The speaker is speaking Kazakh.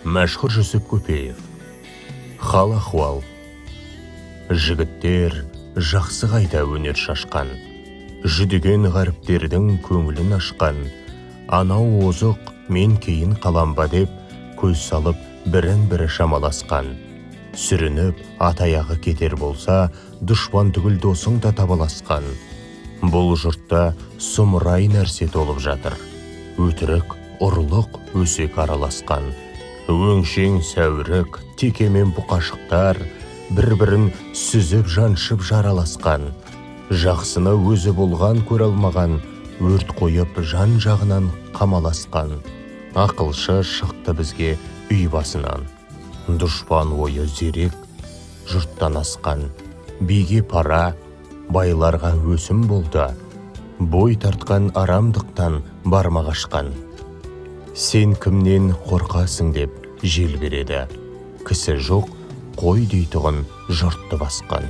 Мәшһүр Жүсіп Көпеев. Хал ахуал. Жігіттер жақсы қайда өнер шашқан, жүдеген ғаріптердің көңілін ашқан. Анау озық, мен кейін қалам ба деп, көз салып бірін бірі шамаласқан. Сүрініп ат аяғы кетер болса, дұшпан түгіл досың да табаласқан. Бұл жұртта сұмырай нәрсе толып жатыр: өтірік, ұрлық, өсек араласқан. Өңшең сәурік теке мен бұқашықтар бір-бірін сүзіп, жаншып, жараласқан. Жақсыны өзі болған көре алмаған, өрт қойып, жан жағынан қамаласқан. Ақылшы шықты бізге үй басынан, дұшпан ойы зерек, жұрттан асқан. Биге пара, байларға өсім болды, бой тартқан арамдықтан бармақ ашқан. Сен кімнен қорқасың деп жел береді, кісі жоқ қой дейтұғын жұртты басқан.